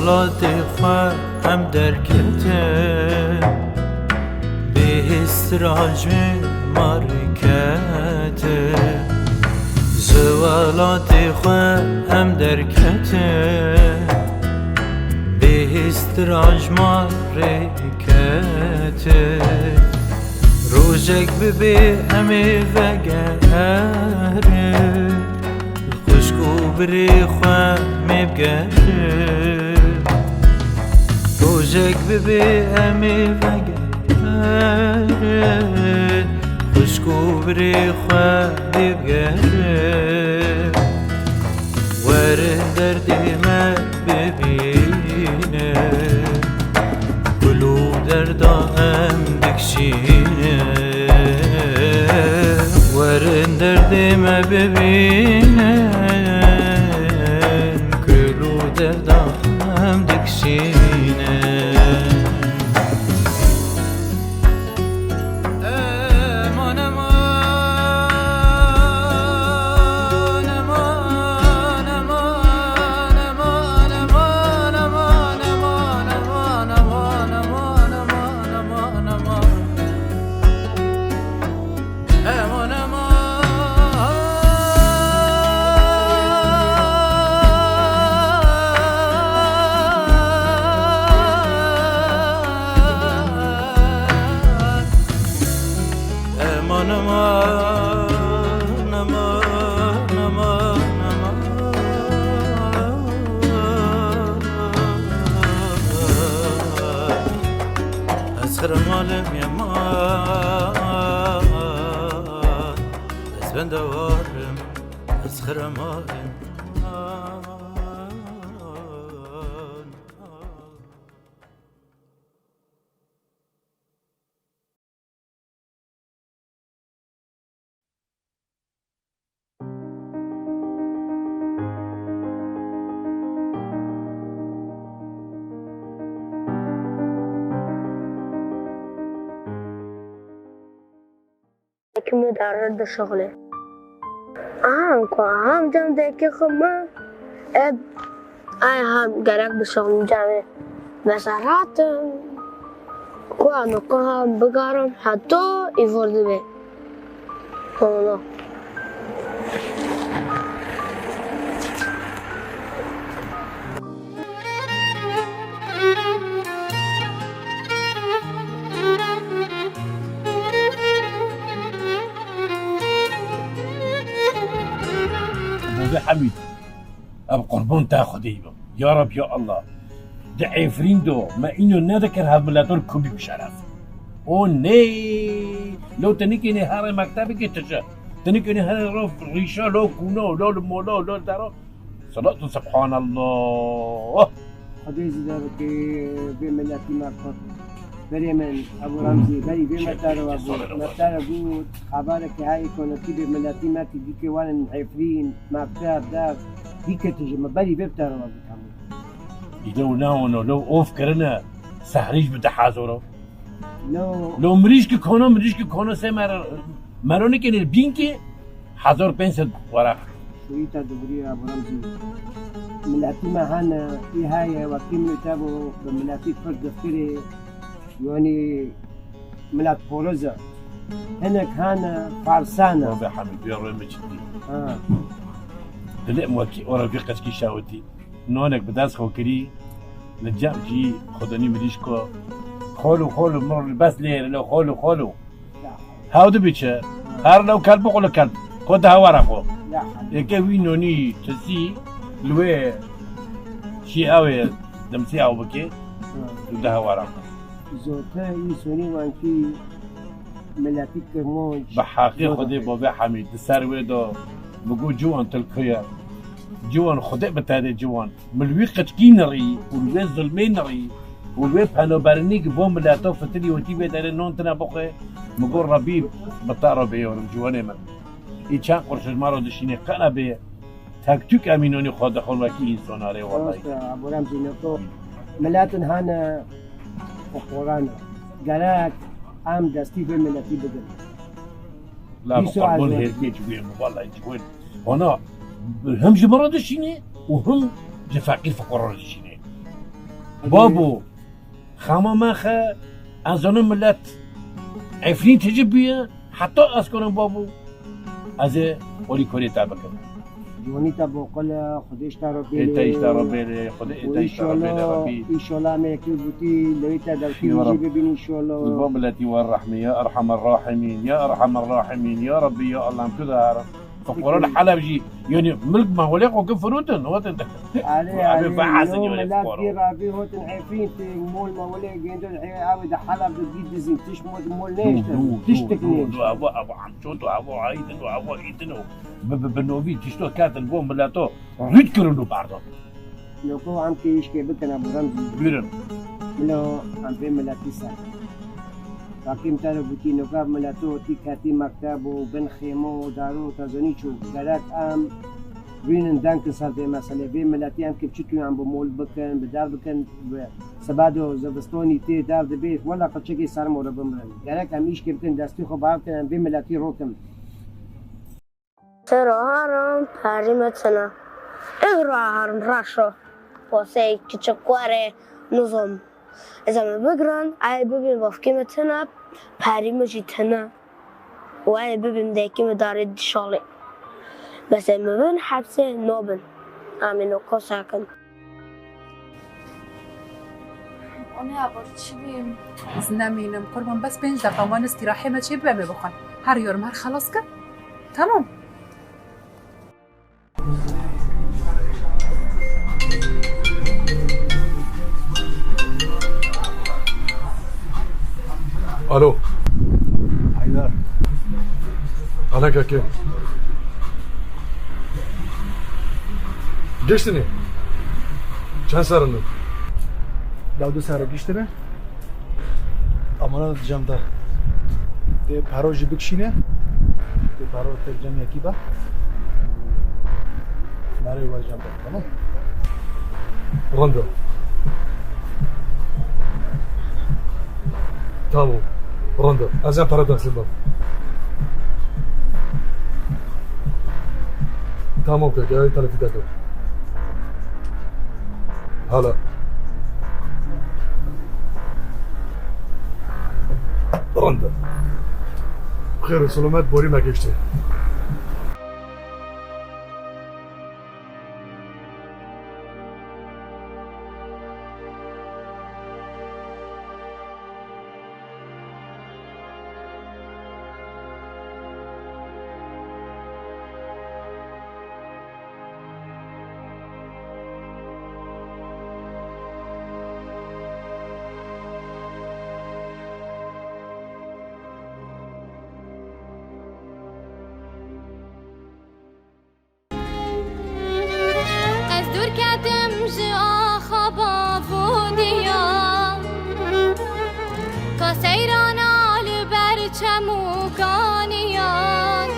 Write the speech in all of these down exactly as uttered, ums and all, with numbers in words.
Welatê xwe em derketin, bêhîstra ji ma rê ketin. Ji welatê xwe em derketin, bêhîstra ji ma rê ketin. Rojek bibê em ê vegerin, xwişk û birê xwe mê bigerin. Rojek bibê em ê vegerin, xwişk û birê xwe mê bigerin. Werin derdê me bibînin, kul û derda em dikişînin. Werin derdê me bibînin, kul û derda em dikişînin. Eman, eman, eman, eman, eman. Ez xiremalim yeman, ez bendewarim, ez xiremalim. Kim dare dişixulê. Aha, ku aha, cem dekê xwe me, e, ay ha, gerek bişixulî cemê. Mesela rahatim. Ku ano, ku ha, bigarim, heta îvor dibe. Ona. Bozê Hemîd, em qurban te Xwedê bim. Ya Reb, ya Allah. Di Efrîn do me îno nedikir hevmiletor kubî bi şeref. O ney! Lo te nikênê herê mektebê ke tije. Te nikênê herê ro rîşa, lo kûno, lo li molo, lo li dero. Salatu subhanallah. Xwedê zî derikê vê miletî me kurt. Berê min, Ebû Remzî, berî vê me te re we got. Me te re got, xebarekê heyê konekî vê miletî me kî dîkê wan in Efrîn, mekteb, dev, dîkê tu ji me berî vê bi te re we got hemû. Îde û ne ono, lo of kirine, sehrî ji bi di hezor o. Lo. Lo mirîşkî kono, mirîşkî kono sê mer-, mero nikênê bînkê, hezar pênc sed weraq. Şûyî te dibirî ya Remzî. Miletî me hene, î heye, wekî min te bo, bi miletî Kurd difkirê, yanî milet poroz e. Hinek hene, farsan e. Bavê Hemîd, vê rê min çi dî? Ha. Dilê min wekî ora vî qeçkî şawitî. Nonek bi dest xwe kirî, li cem jî xwedanî mirîşko. Xolo, xolo, mir bes lê lo, xolo, xolo. Hew dibî çi? Her lew kelb bixwe li kelb. Xwe di hewara xwe. Yeke wî nonî tisî li wê şî ew ê dimsî ew bikê. Û di hewara xwe. Zote însonî wankî miletî kirmanc. Bi heqê Xwedê bavê Hemîd di ser wê de bi got ciwan til ku ye. Ciwan Xwedê bi te dê ciwan. Min li wî qeçkî nirî û li wê zilmê nirî û li wê penoberinî ki bo mileta fitilî wekî vê derê non tine bixwe, min got Rebî bi te re bêyorim ciwanê min. Î çend qurş ji me re dişînê qe nebê. Tek tûk em înonî xwe dixwin wekî însona rê wellahî. Rast e, Aborem Zîneto. Miletin hene fiqoran e. Gerek em destî vê miletî bidin. La bi Îso qurbon ez hêrkê ji wê min, wellahî ji wê. Hona him ji min re dişînê û him ji feqîr fiqoran re dişînê. Babo, xema me xe, ez zanim millet Efrîn tije bûye, heta ez karim babo, ez ê olî korê te bikim. Ciwanî te boqil e, Xwedê ji te re bêle. Ê te ji te re bêle, Xwedê ê te ji te re bêle, Rebî. Înşallah, înşallah em ê yekê gotî, lewê te dewkî Ya Reb. Jî bibîn înşallah. Bo miletî we rehmî, ya Erhamer Rahimîn, ya Erhamer Rahimîn, ya Rebî, ya Allah, em tu de herin. Fiqara li Heleb jî, yanî milk me holê xwe kir firotin, hotin. Erê, Abi, erê, vehazin no yanî milet fiqara. Vî revî hotin Efrîn, tê mol me holê gêndin, ê ew de Heleb de dî dizîn, tişt mol, mol Du, nehiştin, du, tiştik du, du, nehiştin. Du, ava, ava, amço, du, ava, aydin, du, ava, îtin o. Bi, bi, bi novî tişto ketin bo mileto, rût kirin û berdin. Noko em kê îşkê bikin, em remzî. Buyurun. Milo, em vê miletî ser. Takîm te re gotî, noka mileto tî ketî mekteb û bin xêmo û daro, te zanî çû. Gerek em bînin deng ser vê meselê. Vê miletî em kê çi tûyan bi mol bikin, bi der bikin, bi sebado zivistonî tê der dibê, wela qilçekê ser mor e bimirin. Gerek em îşkê bikin, destî xwe bar bikin, em vê miletî rokin. Sero harim, perî me tine. Ê ro harim, raşo. Posey kiçik were, nizom. Ez ê me bigrin, ay bibîn bavkê me tine, perî me jî tine. Û ay bibîn dayikê me darê dişalê. Bes ê me bin hepsê nobin. Amîn o kosakin. O ne yapar? Çi diyeyim? Ez nemînim, qurban, bes pênc deqa wan istîrahê me çê bibe, me bixwin. Her yorum her xelas kir. Tamam. Alo. Haydar. Aleka ke. Giştine. Çend serinde? Ya du serre giştine. Amana cem de. Te paro jî bikşîne. Te paro te cem yekî be. Merê wer cem de. Tamam. Rind e. Tamam. Rind e. Ez ê pere te qisî bim. Tamam, kek, ez telefî te kim. Hala. Rind e. Xêr û selamet borî me giştî. Ez dûr ketim ji axa bav û diya, ka seyrana li ber çem û kaniyan.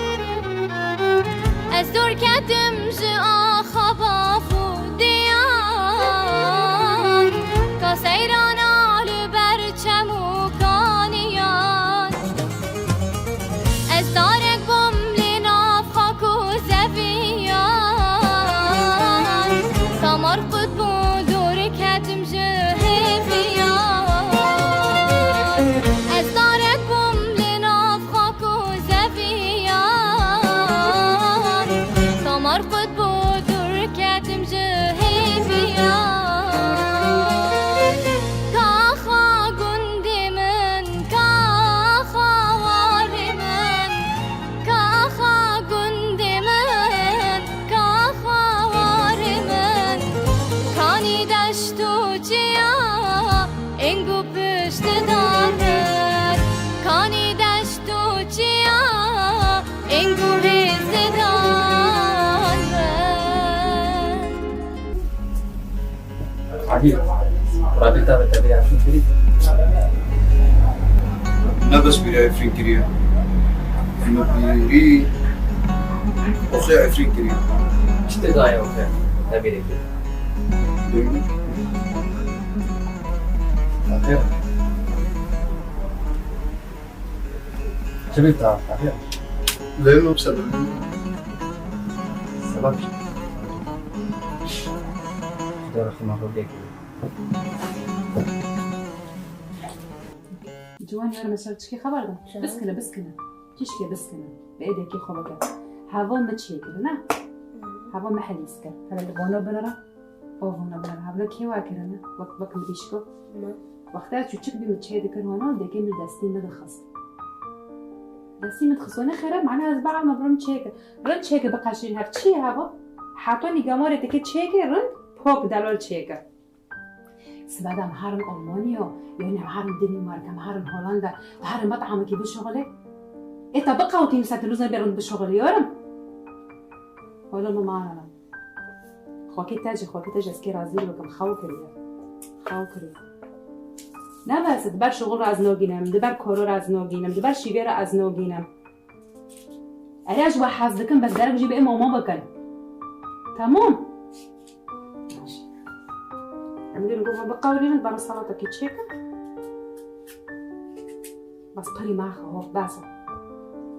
Ez dûr ketim ji axa bav û diya, ka seyrana li ber çem û kaniyan. Ez darek bûm lê nav xak û zeviyan, kamar qut bû dûr ketim ji hêviyan. Ez darek bûm lê nav xak û zeviyan, kamar qut bû dûr ketim ji hêviyan. Kaxa gundê min, kaxa warê min, kaxa gundê min, kaxa warê min. Kanî deşt û çiya, êng û piştidar min. Kanî deşt û çiya, êng û hêzdidar min. Adil, rabîta bi te bê Efrîn kirî? Ne bes bîra Efrîn kiriye. Min bîrî oxê Efrîn kiriye. Çi te daye oxê? Te bîrê kir. Duymuş. Oxê. Çi bî ta? Lê min sebeb. Sebeb çi? Dara xwe ma xwe bêkirî. Ciwan, yar mesela çikê xeber da? Çi? Biskine, biskine. Çişkê biskine. Bi êdekî xwe bike. Heva mi çêkirine. Heva mi helîs kir. Hele li vana binire. O vana binire. Hevlo kê wa kirine? Wek, wek mirîşko. Ma. Wexta ez çûçik bî mi çê dikir hona, dekê min destî mi dixist. Destî mi dixist. Wene xerab, mane ez baa me birim çêkir. Rind çêkir biqeşîn hev. Çi ye heva? Heta nîgamarê dike çêkir rind, pok delal çêkir. Sibe de em herin Almanya, yani em herin Danimarka, em herin Hollanda, em herin metamekî bişuxulê. Ê te biqewtî, mesela tu nizanî bê rind bişuxulî, yorum. Wala min mane. Xwekî te jî, xwekî te jî ez kê razî bikim, xew kiriye. Xew kiriye. Ne bes, di ber şuxul re ez nagînim, di ber koro re ez nagînim, di ber şîvê re ez nagînim. Erê, ez ji we hez dikim, bes gerek jî bi ê mama bikin. Tamam. Em dê li gor biqewirînin, bana salatekê çêkin. Bas pirî maxe, ho, bas.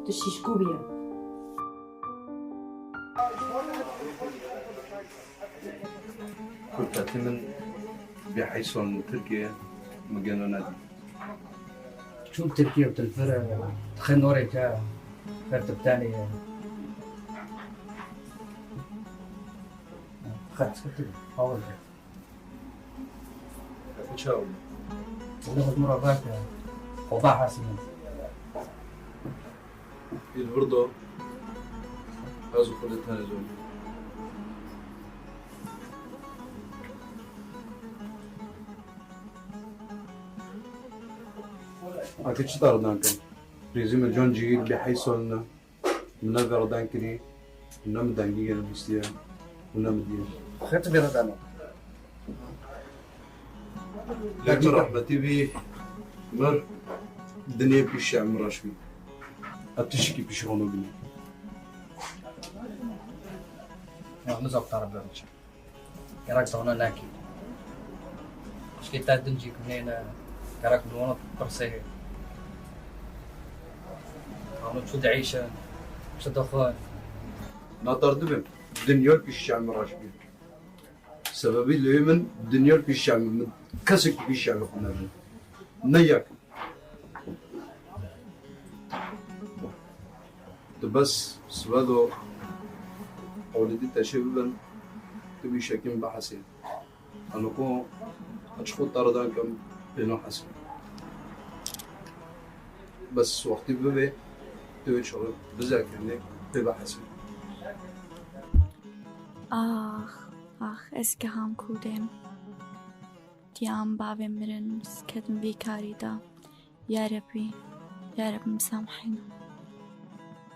Tu şîşkû bî. Kurtatî min bê heyson Tirkiye, min gelo nedî. Çûm Tirkiye û tilfir, dixê norê ke, fer tibtenê ye. Xet, xet, hawil ke. Çaw. Wala xwe mura vake. Xwe ba hesî min. Îl vir do. Ez û xwe lê tenê zor. Ake çi dar dan kan? Rêzî me can cihîl bê heyson ne. Min ne berdan kirî, ne min dengî gene bîstiye û ne min diye. Xet berdan. Lê min rehmetî bî, mir dinyê pîşe min reş bî. Ez tişkî pîşe xwe nabînim. Ya, min zaf tarif berdiçe. Gerek zana nekî. Piştî te din jî binêne, gerek li wana pirsê. Hano çi diîşin, çi dixwin. Natar dibim, dinya pîşe min reş bî. Sebebî lê min dinya pîşe min, kesek pîşe min xwe nebin. Ne yek. Tu bes sibe do ewlîdî teşê bibin, tu bî şekîn bihesê. Eno ku ez ji xwe te re dan kem pê nahesê. Bes wextî bibê, tu wê çaxê bizekinê, pê bihesê. Ax, ax, ez keham kûdêm. Diya min bavê mirin, ketim vî karî de. Ya Rebî, ya Rebî, misamehîne.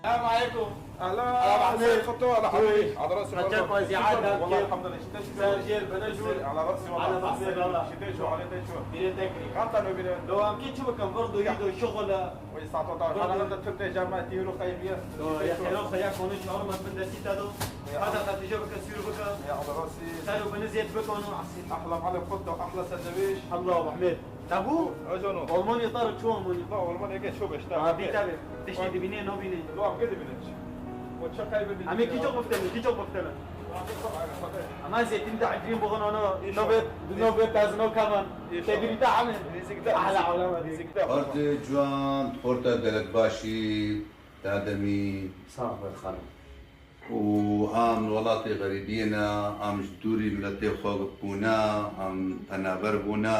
السلام عليكم. أهلا. أهلا، أهلا، سيد خطو، أهلا، حبيبي. على راسي والله. والله الحمد لله. شتي شو؟ سير جيل بنجول. على راسي والله. على راسي والله. شتي شو، على شتي شو؟ بيري تكري. قطع له بيري. لو أمكن شو بكم برضو يدو شغل. وي ساعة وطاعة. أنا بدي تبدأ جامعة تيرو خيبية. لو يا خيرو خيا كونش أرمت من دسيتا دو. هذا قد جابك السير بك. يا على راسي. سالو بنزيت بك ونو عسير. أحلى معلم خطو، أحلى سندويش. الله أبو حميد. Te bû? Ejo no. Almanya tar çû Almanya? Ba Almanya ke çû beşta. Ha, bî tabi. Tiştî dibînê, nabînê. Lo, em kê dibînin? O çi kaybedin? Em ê kî çok biftenin, kî çok biftenin. Ama zeytin de edrîn boğun ana. İnşallah. Nobet, nobet tazino kaman. İnşallah. Tebirî te ame. Nizikte. Ahla ulama. Nizikte. Xortê ciwan, xorta gelek başî, dademî. Sağ ol, xanım. û am li welatê xerîbiyê ne, am ji dûrî miletê xwe bûne, am penaber bûne,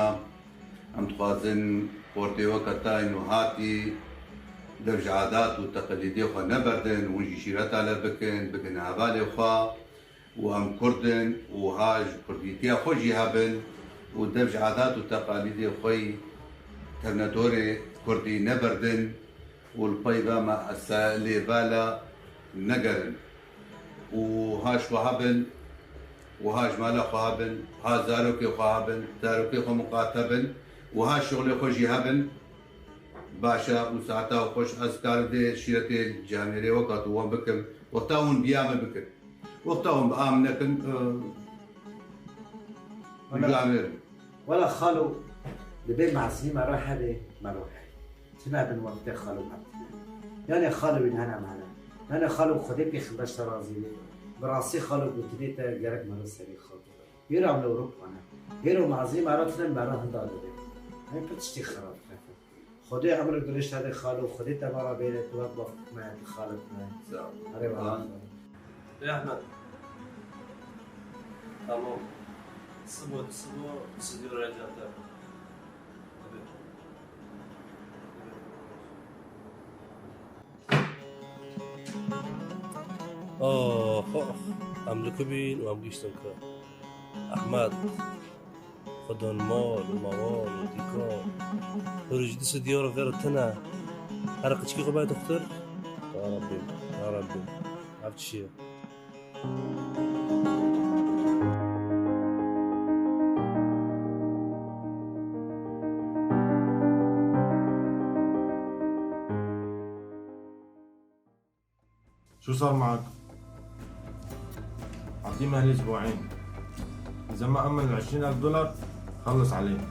em dixwazin xortê weke te ên hatî dev ji adat û teqelîdê xwe neberdin, hûn jî şîreta lê bikin, bikin hevalê xwe û em kurd in û ha ji kurdîtiya xwe jî hebin û dev ji adat û teqelîdê xwe yî tevnedorê kurdî neberdin. û li pey ve me ez lê vala negerin. Û ha ji xwe hebin, û ha ji mala xwe hebin, ha zarokê xwe hebin, zarokê xwe miqate bin, û ha şixulê xwe jî hebin, baş e û saeta xweş ez karim dê şîretê camêrê weka tu wan bikim, wexta hûn biya min bikin. Wexta hûn bi a min nekin, e, Wela, camêr in. Wela xalo, dibê mezî me re hebê, me re hebê. Çi nebin wextê xalo me tine. Yanê xalo wî hene me hene. Yanê xalo Xwedê pêxember te razî bê. Bi rastî xalo gotinê te gerek me re serê xwe bû. Hêra em li Ewropa ne. Hêro mazî me re tine me re hinda dibê. Em pir tiştî xirab dikin. Xwedê emrik dirêj te de xalo, Xwedê te me re bêre, tu wek bavkek me, tu xalet me. Sağ ol. Erê wala. Rehmet. Tamam. Sibo, sibo, sibo reca te. Ox, ox. Em li ku bîn û em gihîştin ku. Ehmed, xwedon mal û mewal û dîkan. Hûrij dîs û diyar ver tine. Her qiçkî xwe be dixtir. Ya Rabbî, ya Rabbî. Ev çi ye? شو صار معك؟ أعطيه مهلة أسبوعين. إذا ما أمن العشرين ألف دولار، خلص عليه.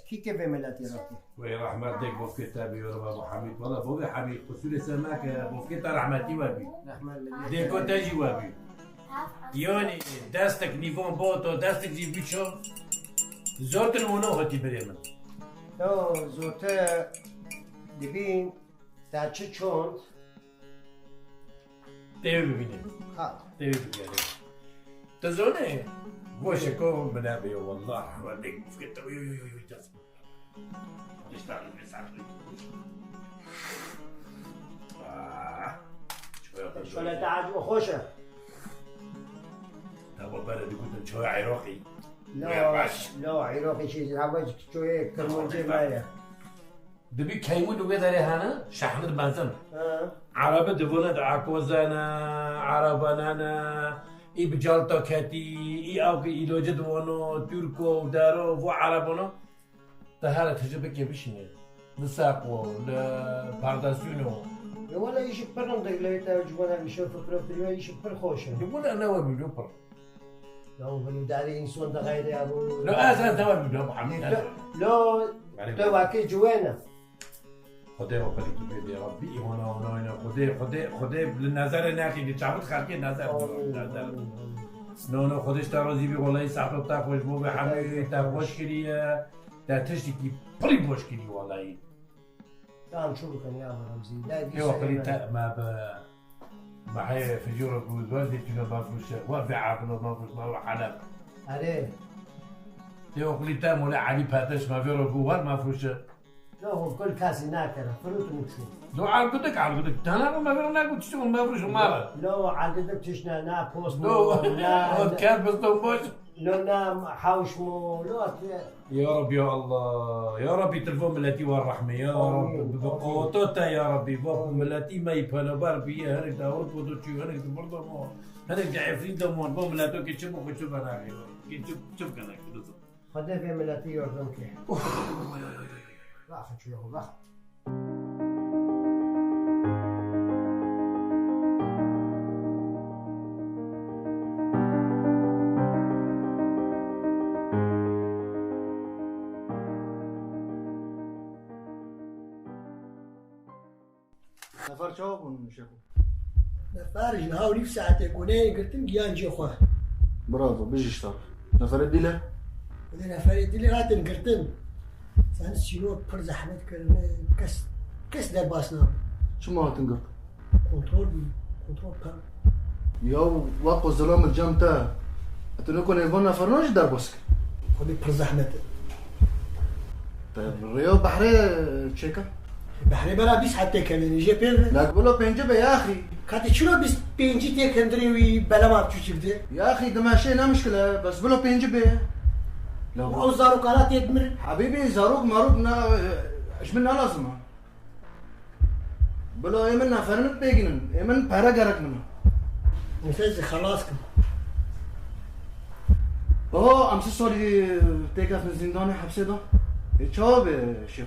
Kî ke vê miletî rakî? Wê rehmet dêk bofkê te bî, were babo Hemîd. Wala bobê Hemîd, qusûrê ser nake, bofkê te rehmetî we bî. Rehmet li Dêko te jî we bî. Yanî destek nîvan bo to, destek jî biço. Zor tu li wana hatî birê min. Yo, zote dibîn, te çi çond? Tê wê bibînê. Ha. Tê wê bibînê. Tu zonê? Goşeko min nebêyo, wallah, we dêk bifkê te, yo, yo, yo, yo, des. Diştarî bê saxlê. Ah, çoya te Şöyle zonê. Te acı hoş e. Te babere dikutin çoya Iraqî. Lo, Wê baş. Lo, Iraqî şey, hava çoya Kırmancı Tamam, me ya. Dibî Keymûd û wê derê hene, Şehmid Mezin. Ha. Erebi divone di Akozene, Erebane ne, î bi Calta ketî, î ew ki îloci divono, Türko û dero, vo Erebano. Te here tije bikê bişînê. Li Saqo, li Pardasûno. Ya wala îşi pir rindik li te civana îşe fikro kiriye, îşi pir xweş e. Li wala ne we bî, lo pir. Lo, hûn darê însan de xeyrê ya bu. Lo, ez, ez devam ediyorum, Hamid, ez. Lo, Garip. Te vakê ciwêne. Xwedê o xelî tu bê, ya Rabbi, îmana onayna. Xwedê, Xwedê, Xwedê li nezerê nexî, li çavit xelkê nezer. Amin, nezer. Amin, amin. No, no, Xwedê ji te razî bî, welayi saeto te xweş bo, be hemî te xweş kiriye. Te tiştekî pirî boş kirî, welayi. Tamam, çû bikin ya Remzî. Dayê, Ê waqilî te me bi, me heye fijûro ku wer zî tîno mefrûşe, wer vê aqilo mefrûş, me wer heleb. Erê. Tê waqilî te mole Elî Peteş me vê ro ku wer mefrûşe. Lo, kul kasî nakere, firût nûkşî. Do argudik, argudik. Tana me vê ro naku tişt mefrûş ma. Lo, argudik tişt ne, na post Do. mo, na, O na, ker biston boş. Lo, na hawş mo, lo, Ya Rabbi, ya Allah. Ya Rabbi, tu li vo miletî wer rehmê. Ya Rabbi, bi qeweta te, ya Rabbi. Bo miletî me yî peleber bîye, hinek di Ewropa de çû, hinek di vir de ma. Hinek di Efrîn de ma. Bo mileto ki çi bixwe, çi venaxê. Ki çi, çi bikene ki, lütfen. Xwedê vê miletî yardım ke. Uf, oy, oy, oy, oy, oy. Vaxin çûye xwe, vaxin. Nefer çawa bûn, Şêxo? Nefer ji niha û nîv saetê ku neyên girtin giyan cê xwe. Bravo, bijî ji te. Neferê dîle? Wele neferê dîle hatin girtin. Sen sînor pir zehmet kirine, kes, kes derbas nabin. Çima hatin girtin? Kontrol bû, kontrol pir. Ya weko zilam li cem te. Tu niko nêvan neferan jî derbas kir. Xwedê pir zehmet e. Te rêya behrê çêke? Behrê bela bîst heb têkenê jê pê ve. Lek bilo pêncî be ya axî. Katê çilo bîst pêncî têkendirê wî bela ma çûçik de? Ya axî dimeşê ne mişkil e, bes bilo pêncî be. La Ew zarokana tê dimirin. Habîbî, zarok marok na, ji min ne lazim e. Bila ê min neferê min pêgînin. Ê min pere gerek min e. Nefes xelas kim. Oho, em sê salî têkefin zîndanê hepsê de. Ê çawa be Şêxo?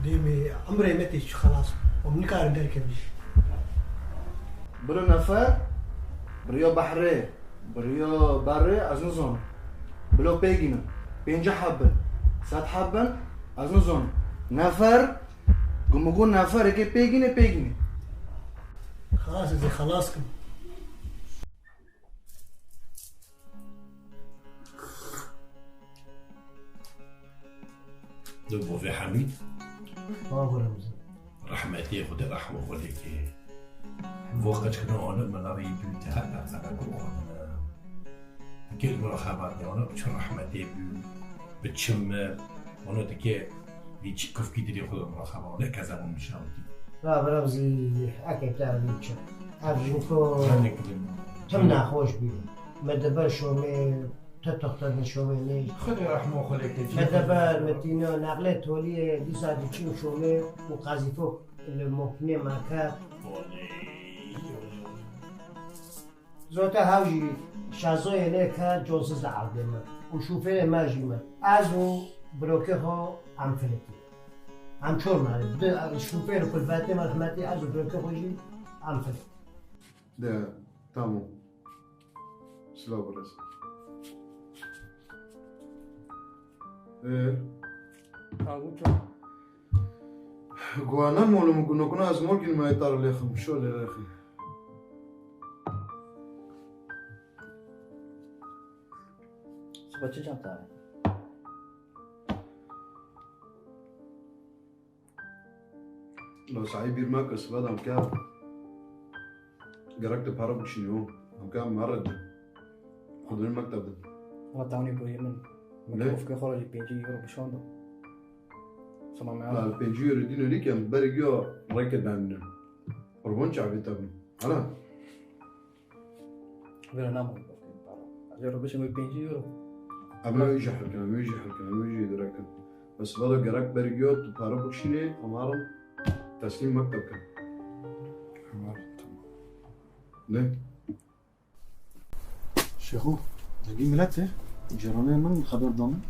Dê me emrê me tê çi xelas. Em nikarin derkevin jî. Bila nefer, bi riya behrê. Biriya berê ez nizanim. Bilo pêgînin. Pêncî heb bin. Sed heb bin. Ez nizanim. Nefer. Gumûgû neferekê pêgîne, pêgîne. Xelas, ez ê xelas kim. Dibû vê Hemîd. Bavo Remzî. Rehmetê Xwedê rehmo xwe lê ke. Vo qeçkirina wana min rî bû te her nefere ku xwedine. Dikê li min re xebat ne, wana bi çi rehmetê bû, bi çi mir, wana dikê vî çi kufkî dilê xwe li min re xebat, ne keza min şawitî. Ra bi Remzî, eke te vî çi. Ev jin ku tim nexweş bî. Me dibe şomê, te toxte bin şomê nê. Xwedê rehmo xwe lê ke. Me dibe, me tîna neqlê toliyê, dîsa diçûn şomê û qezîfok. Li moknê me ket. Zote hew jî şezoyê lê ket, cosiz li erdê me. Û şofêrê me jî me. Ez û birokê xwe em filitî. Em çor me. Di şofêr û kulvetê me rehmetî, ez û birokê xwe jî em filitî. De, tamam. Silav birêz. Ee, Guanan molum gunokuna ez morgin me tar lexim, şo lê lexim. Siba çi çanta? Lo sahî bîr me ke sibe de em ke gerek tu para bikişînî o. Em ke em here de. Xwedê mekteb de. Wa tanî boyê min. Ne? Min kofke xwe re jî pêncî euro bişando. Sima me. La pêncî euro dîne lî ke em berê giya reke danîne. Qurban çavê te bin. Ana. Vera nama. Jero bişim wê pêncî euro. Em ê jî hilkin, em ê jî hilkin, em ê jî direk kin. Bes valla gerek bergiyo tu para bikişînê, em herin teslîm mekteb kin. Hemal, tamam. Ne? Şêxo, degî milet e? Cîranê min xeber da min.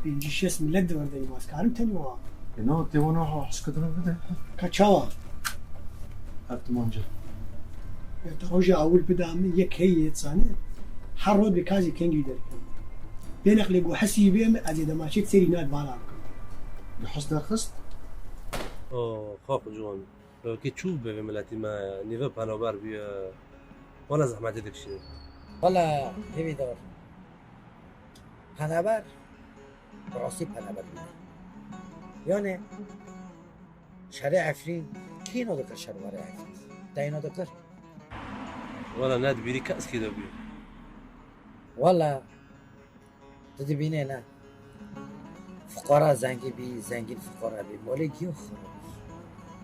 Pêncî şêst milet di vir de ye, ez karim tenê wa. E, na, tê wana ha, heskirina bide. Ka çawa? Ev timanca. Ya te roja ewil bida min yek heye, zanî. Her roj bi kazî kengî derkim. Bêneq lê go hesî bê min, ez ê demaçê serî nat bala bikim. Bi his derxist? O, xax ciwan. Kê çû be vê miletî me nîve penaber bûye. Wala zehmetê dikişîne. Wala hêvîdar. Penaber, bi rastî penaber bûye. Yani, şerê Efrîn, kî îna dikir şerwarê Efrîn? Te îna dikir? Wala ne di bîrî keskî de bûye. Wala, tu dibînî ne? Fuqara zengî bî, zengîn fuqara bî. Malê giya xirab bî.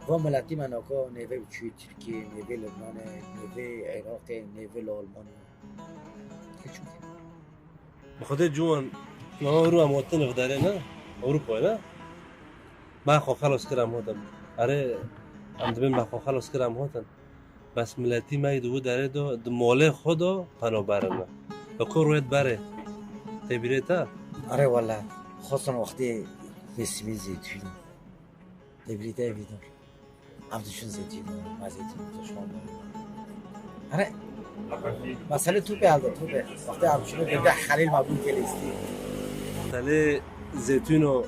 Va miletî me naka nêve çûyî Tirkiyê, nêve Libnanê, nêve Iraqê, nêve li Almanya. Kê çû? Bi Xwedê ciwan, mama rû em hatin vê derê ne? Ewropayê ne? Me xwe xelas kir em hatin. Erê, em dibên me xwe xelas kir em hatin. Bes miletî me yê di wî derê de, di malê xwe de penaber in. Bi ku rûyê diberê? Tê bîrê te? Erê wele, xwestin wextê mevsimê zeytûnê. Tê bîrê te hêvîdar? Em diçûn zeytûn, me zeytûn dişon. Erê, meselê tûpê helde, tûpê. Wextê em çûne bêgeh Xelîl me bûn kê lîstî. Meselê zeytûn o,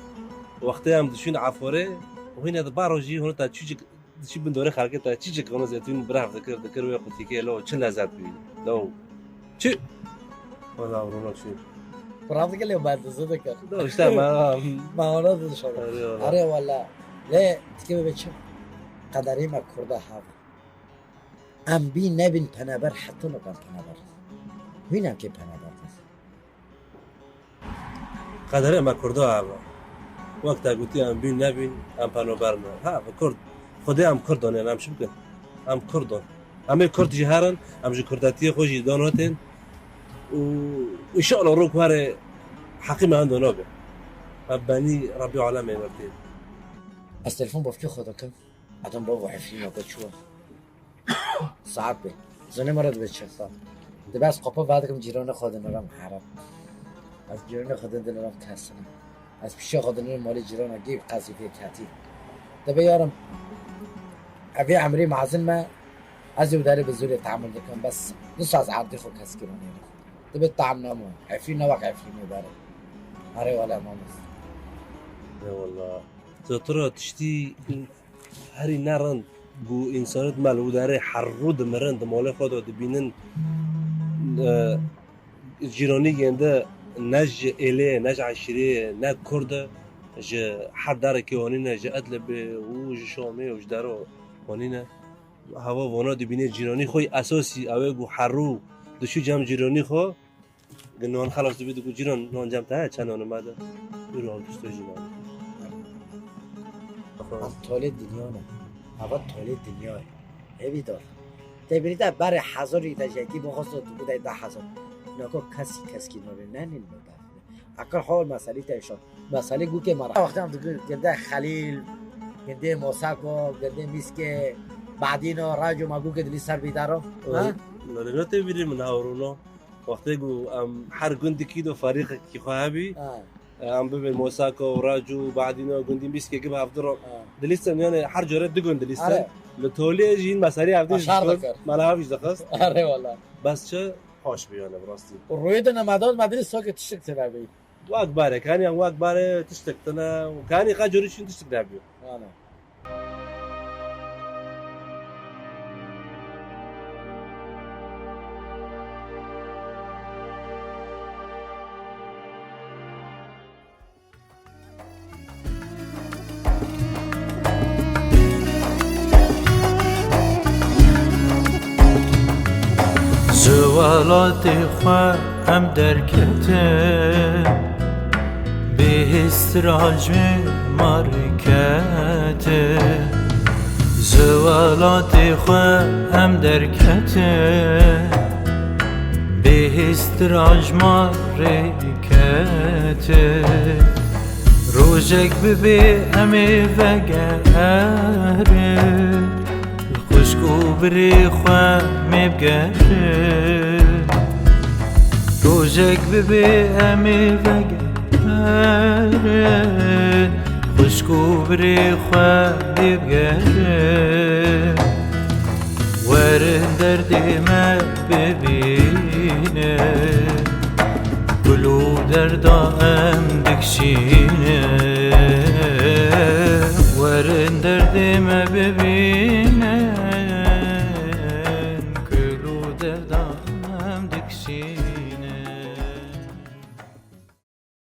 wextê em diçûn eforê, û hîne di baro jî hûn ta çûçik Diçî bin dorê xelkê te çi çi qano zeytûn biref dikir, dikir wê qutîkê lo çi lezet bî. Lo çi? Wala rûno çi? Biref dikir lê berdizî dikir. Lo işte ma. Ma ona da dışarı. Arê wala. Arê wala. Lê dikê be çi? Qederê me Kurda hava. Em bî nebîn penaber, heta nikan penaber. Hûn em kê penaber. Qederê me Kurda ev e. Wek te gotî em bîn nebîn, em penober ne. Ha, bi Kurd. Xwedê em Kurd in, em çi bikin? Em Kurd in. Em ê Kurd jî herin, em ji Kurdatiyê xwe jî donotên. Û înşallah rok were heqî me hendo nabe. Me benî Rebbî alemê wertê. Ez telefon bavkê xwe dikim. Adam bavo Efrîn nake çû. Saet bê. Zonê me re dibe çi? Dibe ez qapa vedikim cîranê xwe dinêrim herem. Ez cîranê xwe dinêrim kesine. Ez pişiya xwe dinêrim malê cîrana gê qezî vê ketî. Dibe yarim, evê emrê mezin me, ez ê derê bi zorê tehemul dikim, bes nisa ez erdê xwe keskî re nêrim. Dibe tam namo. Efrîn ne wek Efrînê dare. Are wala mamoste. Eyvallah. Zaten tiştî herî ne rind ku însanê di mal û darê herrû dimirin, di malê xwe de dibînin, e, cîranî gênde ne ji êlê, ne ji eşîrê, ne kurd e, ji her darekê wanîne, ji Idlibê û ji Şamê û ji dero wanîne. Hava vana dibîne cîranî xwe esasî ew e ku herrû diçû cem cîranî xwe. Gi nan xelas dibî digo cîran nan cem te heye, çend nan me de. Îro ew tişt jî nan. Ev tolê dinya ne. Eva tolê dinya ye. Evî dar. Te bînî te berê hezar î te jekî bixwasto digo de da hezar. Nako kesî keskî nore ne nîn me da. Akar hol meselî te şo. Meselî gûkê me ra. Wextan digo ginde Xelîl, ginde Mosako, ginde Mîske, Badîno, Raco ma gûkê dilî ser bîdaro. Ha? Lale ne te bîrî min hawrûno. Wextê ku em her gundikî do ferîqekî xwe hebî, Ha. em bibin Mosako, Raco, Badîno, gundî Mîskekî bi hevdiro. Ha. Dilîstin, yani her care du gund dilîstin. Are. Li Tolê jî meselî hevdî Başar dikir. Mala hevî dixist. Are wala. Bes çi? Hoş bû yani bi rastî. Rûyê de nemadan me dilî sokê tiştek têde bî. Wek bare, kanî em wek bare tiştek tine, kanî qe corî çin tiştek nebî. Ana. Ji welatê xwe em derketin, bêhîstir a ji marketin. Ji welatê xwe em derketin, bêhîstir a ji marketin. Rojek bibê em ê vegerin, xwişk û birê xwe mê bigerin. Rojek bibê em ê vegerin, xwişk û birê xwe mê bigerin. Werin derdê me bibînin, kul û derda em dikişînin. Werin derdê me bibînin, kul û derda em dikişînin.